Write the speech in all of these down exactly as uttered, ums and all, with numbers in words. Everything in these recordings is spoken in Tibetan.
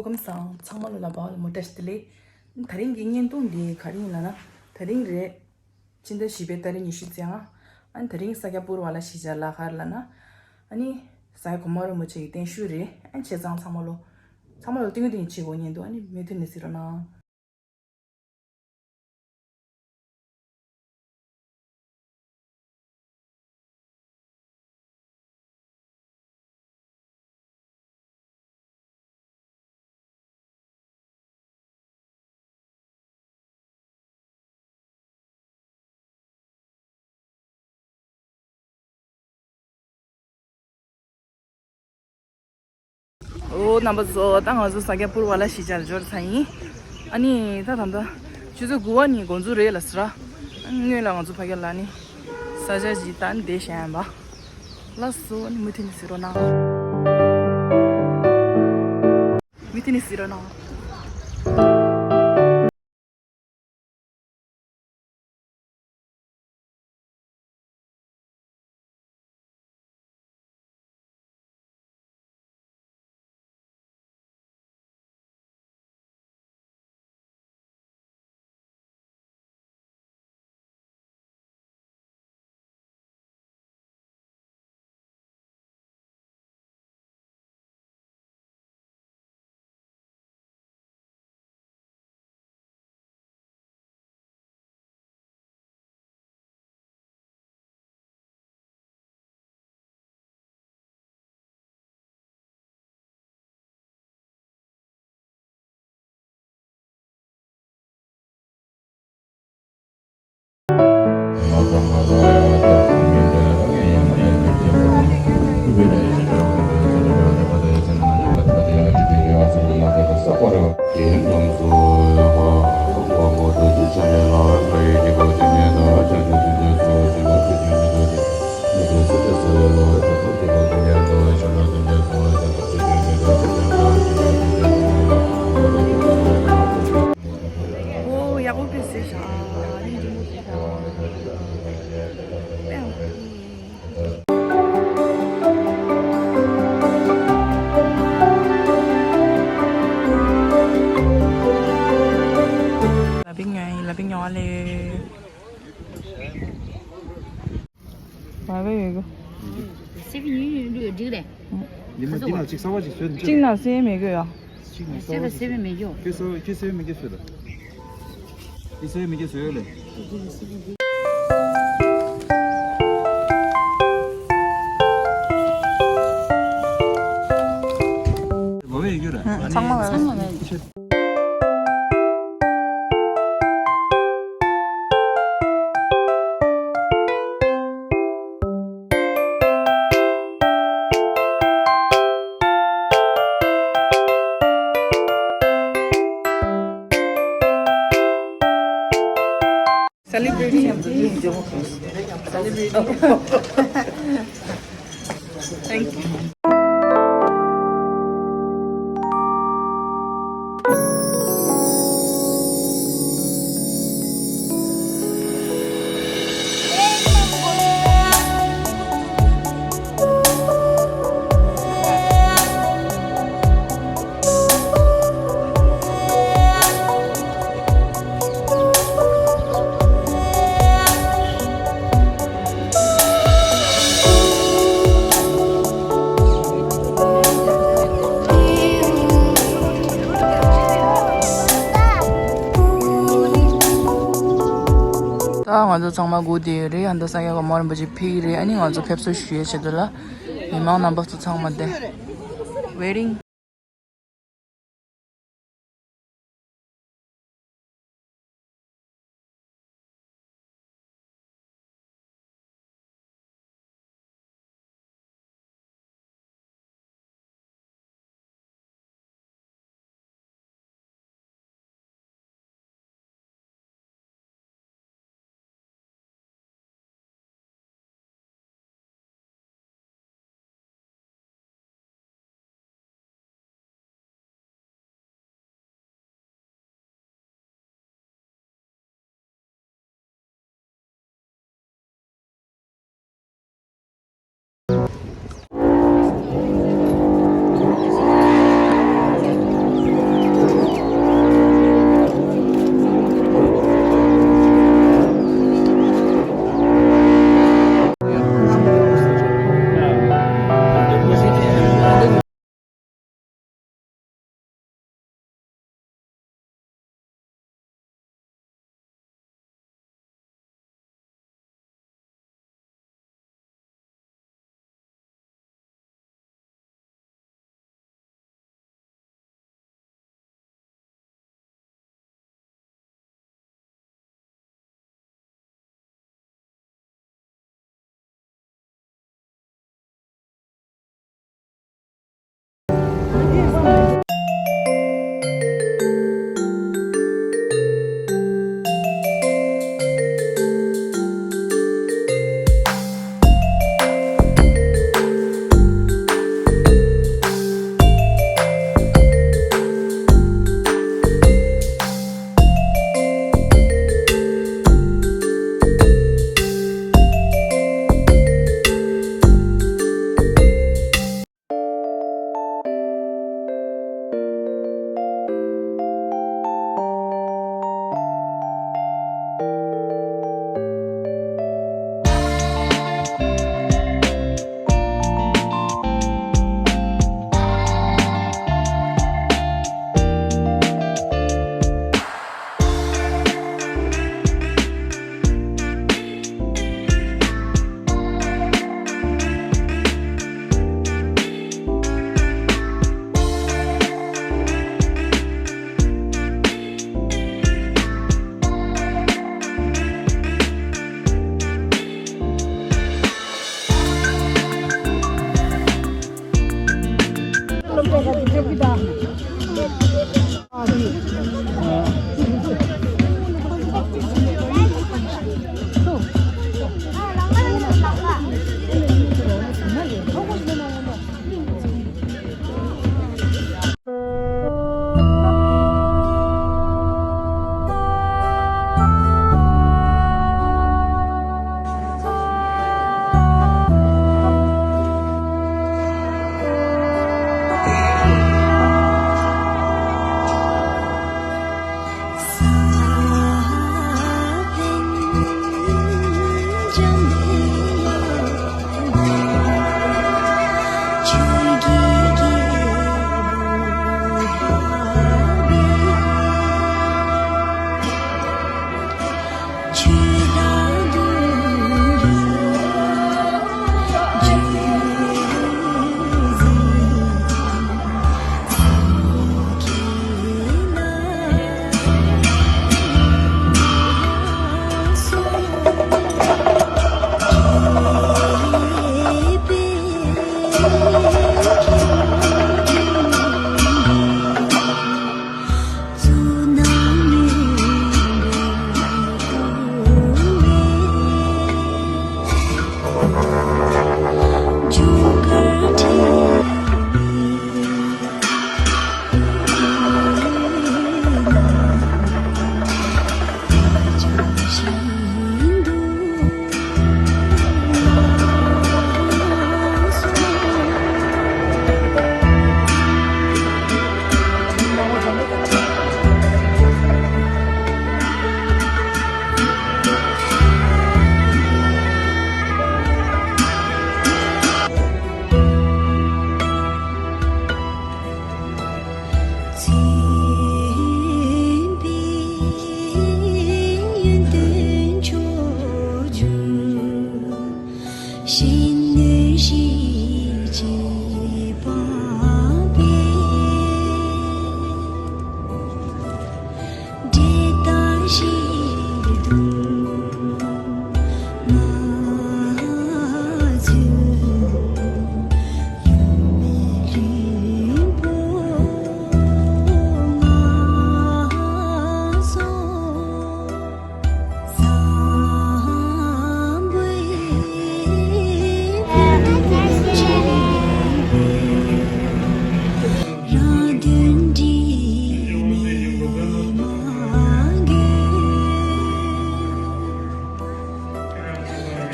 སྐུ་ཁམས་བཟང་། ཚང་མ་ལ་ལབ་པ་ལ་མོ་བཀྲ་ཤིས་བདེ་ལེགས། དེ་རིང་གི་བརྙན་ཐུང་འདི་ག་རེ་ཡིན་ལབ་ན། དེ་རིང་རེད། ཕྱི་ཟླ་བཞི་པའི་ཏ་རིག་ཉི་ཤུ་རྩ་ལྔ། ཨ་ནི་དེ་རིང་ས་སྐྱ་པུར་བ་ལ་གཞིས་ཆགས་ལ་ག་རེ་ལབ་ན། ཨ་ནི་ས་སྐྱ་གོང་མ་རིན་པོ་ཆེ་གི་བརྟན་བཞུགས་རེད། ཨ་ནི་བྱས་ཙང་ཚང་མ་ལོ། ཚང་མ་ལོ་ཏིང་ངེ་འཛིན་བྱེད་དགོས་ཉན་འདུག་ཨ་ནི་མུ་མཐུད་ནས་གཟིགས་རོགས་གནང་། ཨོ་རྣམ་པ་ཚོ། ད་ང་ཚོ་ས་སྐྱ་པུར་བ་ལ་གཞིས་ཆགས་ལ་འབྱོར་ཚར་ཡིན། ཨ་ནི་ད་ད་ལྟ་ཆུ་ཚོད་དགུ་པ་ནས་འགོ་འཛུགས་རེད་ལབ་སོང་ར། སྔོན་ལ་ང་ཚོ་ཕ་གི་ལ་ནི་ས་ཆ་ཞིག་ད་ནི་བསྡད་བཞག་ཡིན་པ། ལགས་སོ། ཨ་ནི་མུ་མཐུད་ནས་གཟིགས་རོགས་གནང་། མུ་མཐུད་ནས་གཟིགས་རོགས་གནང་། ཨོ་ཡག་པོ་ཕེབས་སོང་ཤག་ལ་པིང་ཉོ་ཡིན། ལ་པིང་ཉོ་བ་ལས། མ་བེ་ཡོད་གི། སེ་བི་ཉུང་ཉུང་འདུག་འགྲིག་རེད། ཡིན་ན་འདི་ན་ཅིག་གསར་པ་ཅིག་བཟོས་ནས། གཅིག་ན་སེ་མི་དགོས་ཡ། གཅིག་ན་གསར་པ་ཅིག་བཟོས། སེ་བི་མི་དགོས། ཁྱོད་སེ་བི་ཁྱོད་སེ་བི་མི་དགོས་བཟོས་ལ། འདི་སེ་བི་མི་དགོས་བཟོས་ལ། མ་བེ་ཡོད་གི་ར། ཚང་མ་ཚང་མ་བེ། Celebrating. Celebrating. Thank you. ད་ང་ཚོ་ཚང་མ་སྒུག་བསྡད་ཡོད་རེད། ཨ་ནི་ད་ས་སྐྱ་གོང་མ་རིན་པོ་ཆེ་ཕེབས་ཀྱི་རེད། ཨ་ནི་ང་ཚོ་ཕེབས་བསུ་ཞུ་ཡས་ཆེད་དུ་ལ། མི་མང་རྣམ་པ་ཚོ་ཚང་མ་དེ་waiting།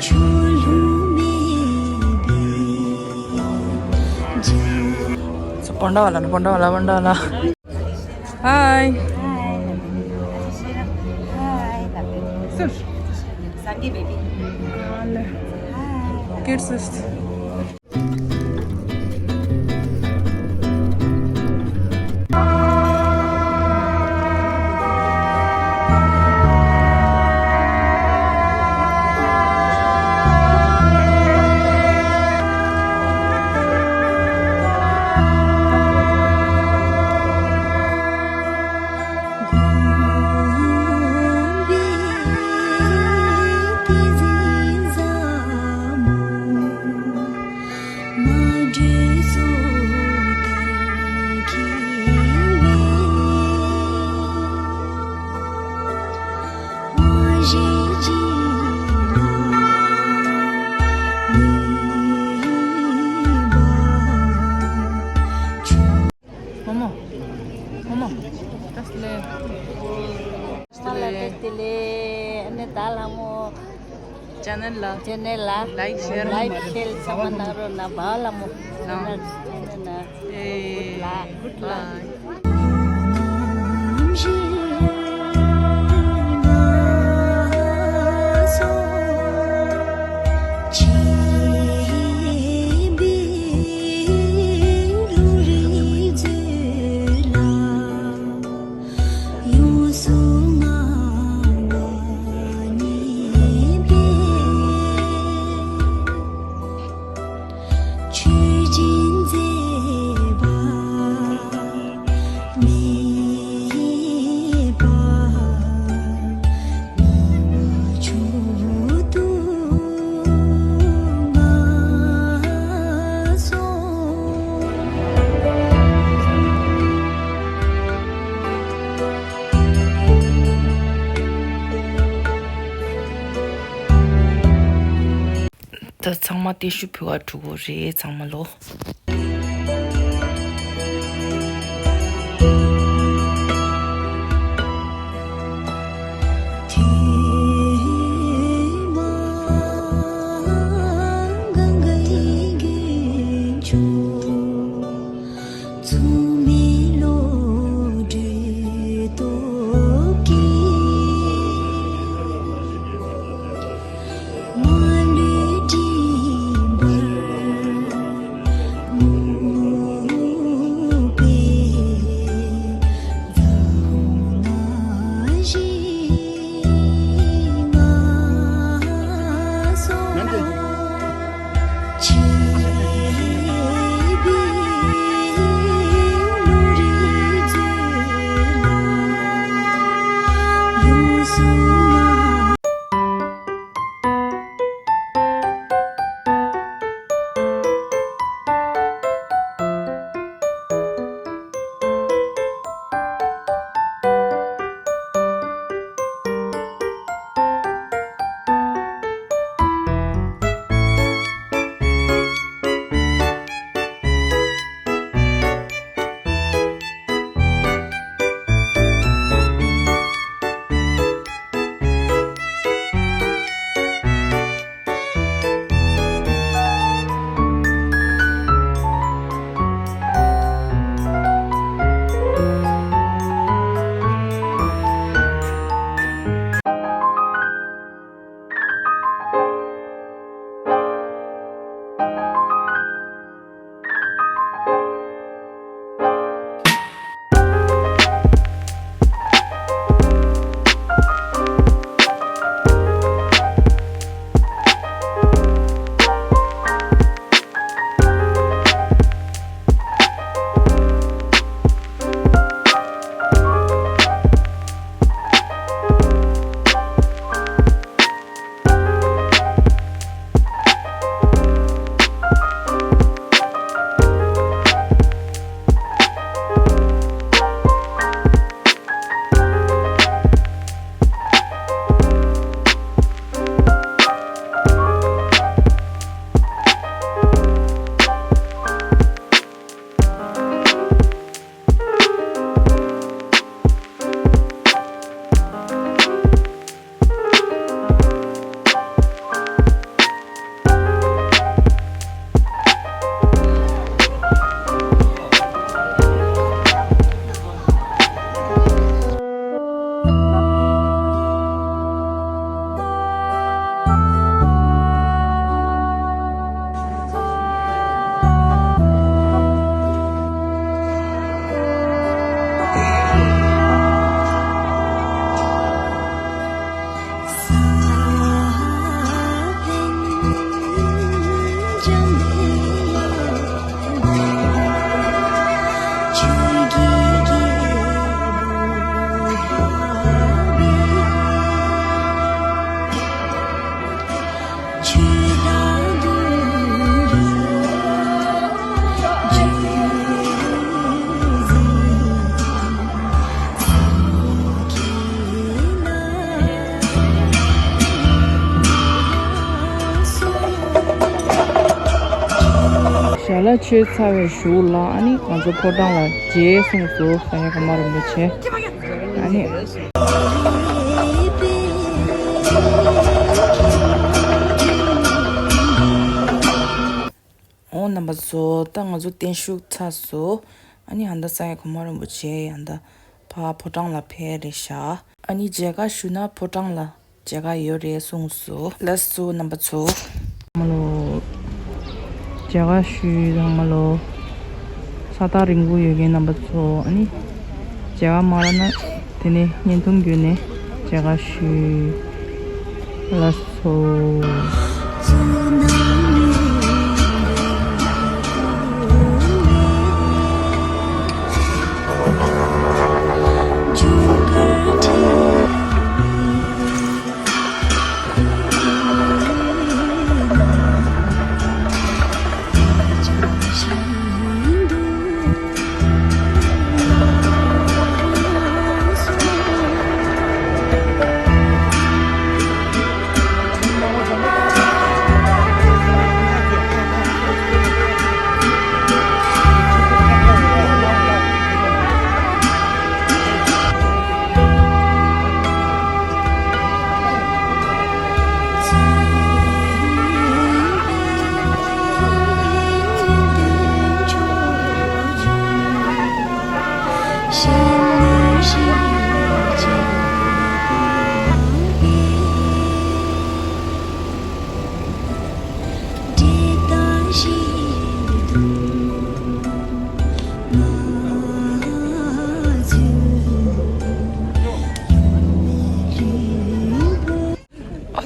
སྤོན་ཊ་བ་ལ་ན། སྤོན་ཊ་བ་ལ། སྤོན་ཊ་བ་ལ། Hi. Hi. Hi. Sangi baby. Hi. Kids. ཨོ་མ། ཨོ་མ། བཀྲ་ཤིས་བདེ་ལེགས། བཀྲ་ཤིས་བདེ་ལེགས། ཨ་ནི་ད་ལྷ་མོ། ཅེ་ནལ་ལ། ཅེ་ནལ་ལ། ལའིཀ་ཤེར། ལའིཀ་ཤེར་ཚང་མ་གནང་རོགས་གནང་། བ་ལྷ་མོ། གནང་། ཅེ་ནལ་ལ། ཨེ། Good luck. Good luck. ད་ཚང་མ་ཏེ་ཤུ་ཕུལ་བ་འགྲོ་གི་རེད། ཚང་མ་ལོ། ག་ལ་མཆོད་ཚར་བའི་གཞུག་ལ་ཨ་ནི་ང་ཚོ་ཕོ་བྲང་ལ་མཇལ་གསུངས་སོ། ས་ཡ་གོང་མ་རིན་པོ་ཆེ། ཨ་ནི། འོ་རྣམ་པ་ཚོ། ད་ང་ཚོ་བརྟན་བཞུགས་ཚར་སོང་། ཨ་ནི་ཨ་མདའ་ས་ཡ་གོང་མ་རིན་པོ་ཆེ་ཨ་མདའ་ཕ་ཕོ་བྲང་ལ་ཕེབས་རེད་ཤག་ཨ་ནི་མཇལ་ཁ་ཞུ་ན་ཕོ་བྲང་ལ་མཇལ་ཁ་ཡོད་རེད་གསུངས་སོང་། ལགས་སོ་རྣམ་པ་ཚོ། ཚང་མ་ལོ། མཇལ་ཁ་ཞུ་ཚང་མ་ལོ། ས་ཐག་རིང་པོ་ཡོད་མཁན་རྣམ་པ་ཚོ་ཨ་ནི། མཇལ་ཁ་མ་རག་ན། དེ་ནས་བརྙན་ཐུང་བརྒྱུད་ནས་མཇལ་ཁ་ཞུ། ལགས་སོ།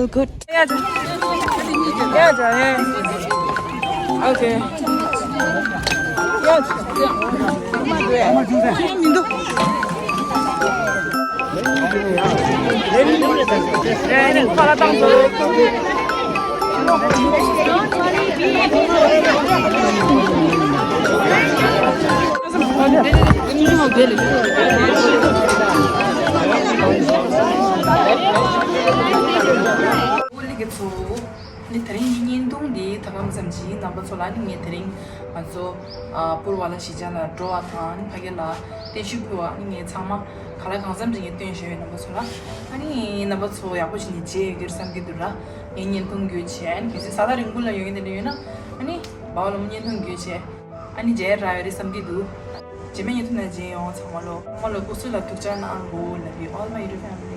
All good. Yeah, yeah, yeah. Okay. Yeah. ནི་དེ་རིང་གི་བརྙན་ཐུང་འདི་ད་ག་ཙམ་ཞིག་རྣམ་པ་ཚོ་ལ་ནི་ངས་དེ་རིང་ང་ཚོ་ཨ་པུར་བ་ལ་གཞིས་ཆགས་ལ་འགྲོ་བ་དང་ནི་ཕ་གི་ལ་བརྟན་བཞུགས་ཕུལ་བ་ནི་ངས་ཚང་མ་ག་ལ་གང་འཚམ་ཞིག་ངས་སྟོན་བཞག་ཡོད། རྣམ་པ་ཚོ་ལ་ཨ་ནི་རྣམ་པ་ཚོ་ཡག་པོ་ཞིག་ནས་མཇལ་ཡོད་ཀྱི་རེད་བསམ་གྱི་འདུག་ར། ངས་བརྙན་ཐུང་བརྒྱུད་བྱས་ཨ་ནི་གལ་སྲིད་ས་ཐག་རིང་པོ་ལ་ཡོད་མཁན་དེ་འདྲ་ཡོད་ན་ཨ་ནི་བ་བ་ལ་མོ་བརྙན་ཐུང་བརྒྱུད་བྱས་ཨ་ནི་མཇལ་རག་ཡོད་རེད་བསམ་གྱི་འདུག་རྗེས་མའི་བརྙན་ཐུང་ནང་མཇལ་ཡོང་། ཚང་མ་ལོ་ཚང་མ་ལོ་སྐུ་གཟུགས་ལ་ཐུགས་ཅག་གནང་དགོས་ལབ་ཡོད། All my YouTube family.